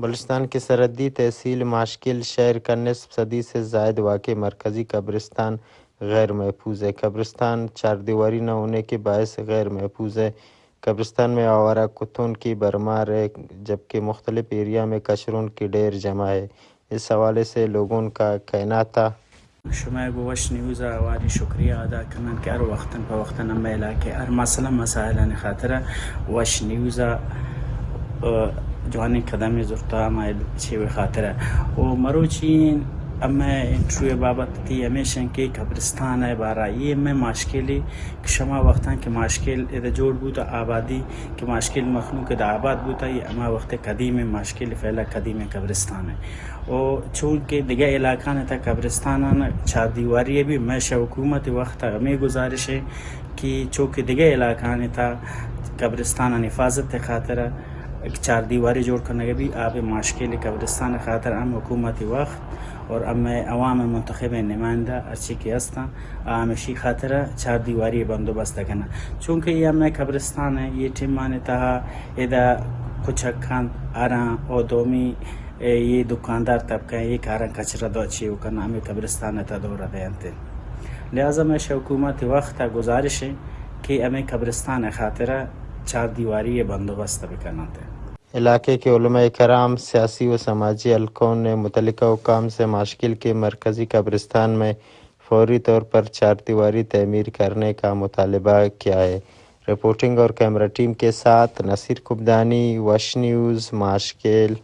بلوچستان کے سرحدی تحصیل ماشکل شہر کا نصف صدی سے زائد واقع مرکزی قبرستان غیر محفوظ ہے۔ قبرستان چار دیواری نہ ہونے کے باعث غیر محفوظ ہے۔ قبرستان میں آوارہ کتون کی بھرمار ہے، جبکہ مختلف ایریا میں کچروں کے ڈھیر جمع ہے۔ اس حوالے سے لوگوں کا کہنا تھا۔ شما گو وش نیوز ءَ واری شکریہ ادا کنن کہ ہر وقتاً پہ وقتاً ہمے علاقے ہر مسئلہ مسائلانی خاطر وش نیوز ءَ، ءَ، جوانیں قدمے زرتا ہمے چیوے خاطر۔ و مروچی ہمے انٹرویو بابت تئی ہمیش انت کہ قبرستان ءِ بارہ ءَ اے ہمے ماشکلی کہ شما وقتاً کہ ماشکل ادا جوڑ بوت آبادی کہ ماشکل مخلوق ادا آباد بوتا، اے ہما وقت قدیم ماشکل، فعلا قدیم قبرستان ہے۔ و چونکہ دگہ علاقان تھا قبرستانان چار دیواری بھی، میں شہ حکومت وقت ہمیں گزارش ہے کہ چونکہ دگہ علاقان تھا قبرستانان حفاظت خاطر چار دیواری جوڑ کنگ بھی، آب ماشکل قبرستان خاطر ہم حکومت وقت اور ہم عوام منتخب نمائندہ ہرچی کہ ہستاں، آ ہمیشی خاطر چار دیواری بندوبست کناں۔ چونکہ یہ ہمیں قبرستان ہے، یہ ٹیمان تہا ادا کچک کنت، آراں او دومی، اے، یہ دکاندار طبقہ یہ کاراں کچرا دو چیو کناں، ہمیں قبرستان تا دور دینتے۔ لہذا میں شہ حکومت وقت گزارش ہے کہ ہمیں قبرستان خاطر چار دیواری بندوبست بکننتے۔ علاقے کے علماء کرام، سیاسی و سماجی حلقوں نے متعلقہ حکام سے ماشکل کے مرکزی قبرستان میں فوری طور پر چار دیواری تعمیر کرنے کا مطالبہ کیا ہے۔ رپورٹنگ اور کیمرہ ٹیم کے ساتھ نصیر کبدانی، وش نیوز، ماشکل۔